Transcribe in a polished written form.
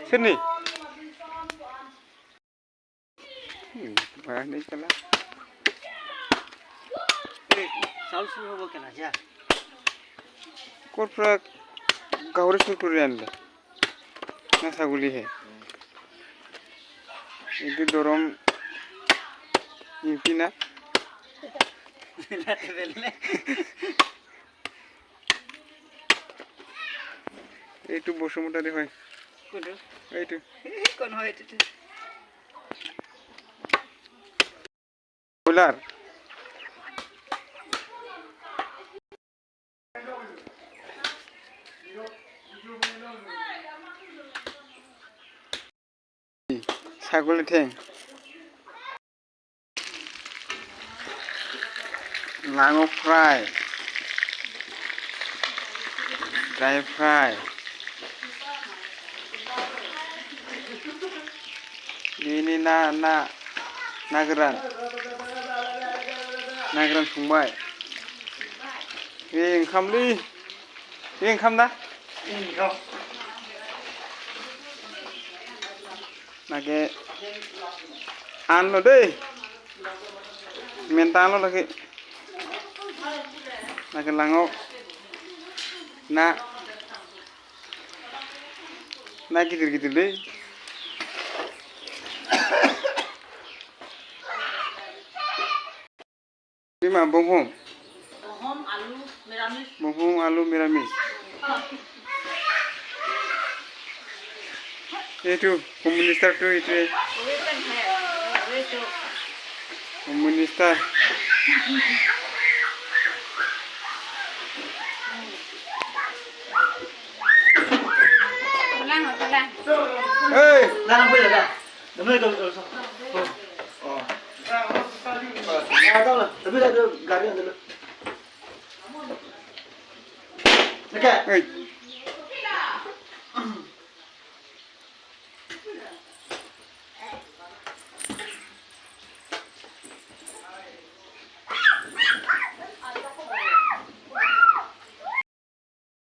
Sini. Mana ni kala? South में वो क्या ना जा Korprak gaurus kurkuran le. Nasa guli hai. Itu dorong impina. लाते बेलने Itu bosumutari hai. कुछ Itu. कौन हो इतने Ular. Sagul theng. Lango fry. Dry fry. Ini nageran संबाय बे ओंखामलै बे ओंखाम ना नागे आनल' दै मेन्टा आनल' लाखै नागे लाङाव ना गिदिर गिदिर लै Lima bohong alu miramis itu komunistar tuh itu komunistar hei लाना बोले dah दमे तो tahu lah tapi ada garis ada. Okey.